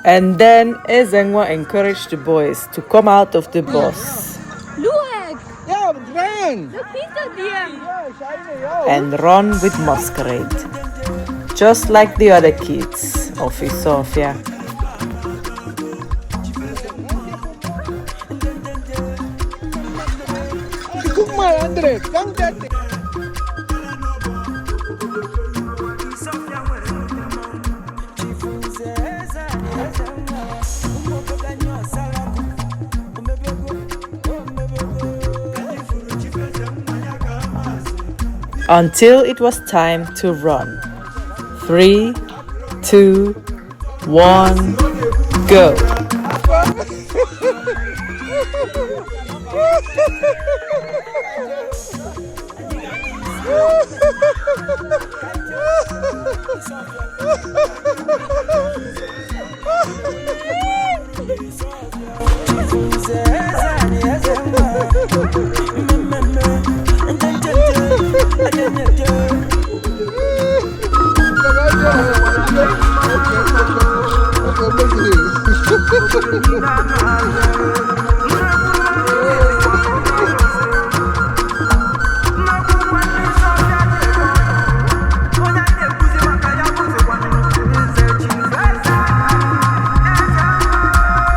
And then Ezenwa encouraged the boys to come out of the bus Look! Ja, dran! Look hinter dir! Ja, scheine, ja. And run with Masquerade, just like the other kids of Isuofia. Guck mal, André, dank dat. Until it was time to run. 3, 2, 1, go! Okay.